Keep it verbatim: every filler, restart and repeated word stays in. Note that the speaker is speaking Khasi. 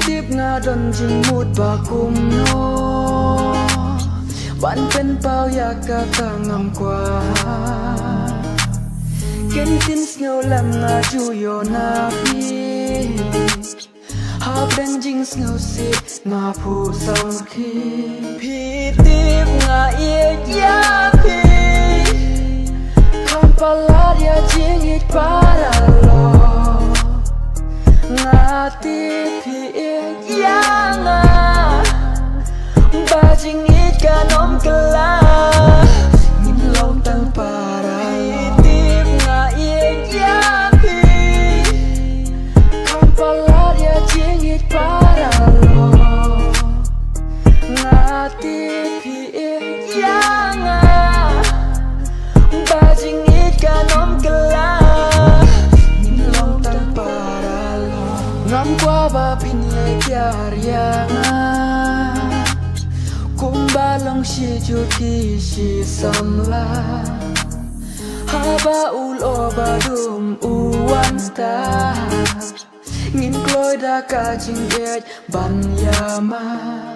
Tip nga don jingmut ba kumno ban pynpaw ïa kata ngam kwah. Kin tin sngew lem nga ju ïoh na phi. Hapdeng jingsngewsih nga phuh samrkhie. Phi tip nga ïeit ïa phi. Kham palat ïa jingïeit paralok. Nga tip phi ïeit ïa nga. Ba jingïeit kan ym kylla. Ngin long tang para. Phi tip nga ïeit ïa phi. Kham palat ïa jingïeit paralok. Nga tip phi ïeit ïa nga. Ba jingïeit kan ym kylla. Ngin long tang paralok. Ngam kwah ba phin leh kiar ïa nga. Kumba long shi jur ki shi samla. Haba u lyoh ba dum u wan stad. Ngin kloi da ka jingïeit ban ïamap.